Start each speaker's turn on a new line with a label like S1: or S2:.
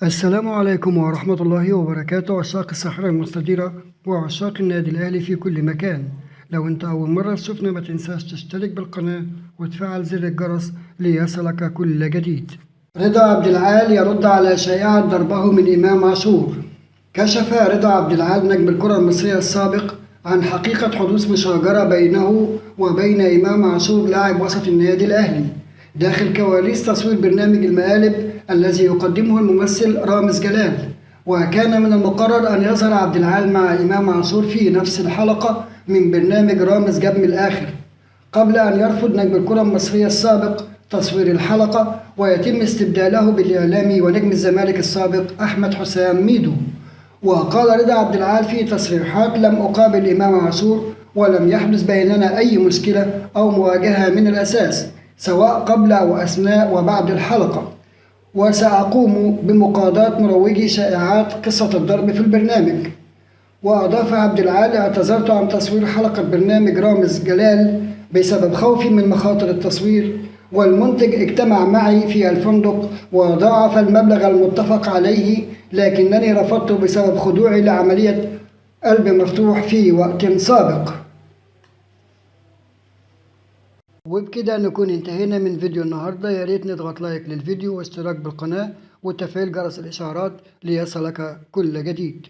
S1: السلام عليكم ورحمة الله وبركاته، عشاق الساحرة المستديرة وعشاق النادي الأهلي في كل مكان. لو أنت أول مرة تشوفنا ما تنساش تشترك بالقناة وتفعل زر الجرس ليصلك كل جديد. رضا عبد العال يرد على شائعة ضربه من إمام عاشور. كشف رضا عبد العال نجم الكرة المصرية السابق عن حقيقة حدوث مشاجرة بينه وبين إمام عاشور لاعب وسط النادي الأهلي داخل كواليس تصوير برنامج المقالب الذي يقدمه الممثل رامز جلال. وكان من المقرر أن يظهر عبد العال مع إمام عاشور في نفس الحلقة من برنامج رامز جاب من الآخر، قبل أن يرفض نجم الكرة المصرية السابق تصوير الحلقة ويتم استبداله بالإعلامي ونجم الزمالك السابق أحمد حسام ميدو. وقال رضا عبد العال في تصريحات: لم أقابل إمام عاشور ولم يحدث بيننا أي مشكلة أو مواجهة من الأساس، سواء قبل أو أثناء وبعد الحلقة، وسأقوم بمقاضاة مروجي شائعات قصة الضرب في البرنامج. وأضاف عبد العال: اعتذرت عن تصوير حلقة برنامج رامز جلال بسبب خوفي من مخاطر التصوير، والمنتج اجتمع معي في الفندق وضاعف المبلغ المتفق عليه، لكنني رفضته بسبب خضوعي لعملية قلب مفتوح في وقت سابق. وبكده نكون انتهينا من فيديو النهاردة. يا ريت نضغط لايك للفيديو واشتراك بالقناة وتفعيل جرس الإشعارات ليصلك كل جديد.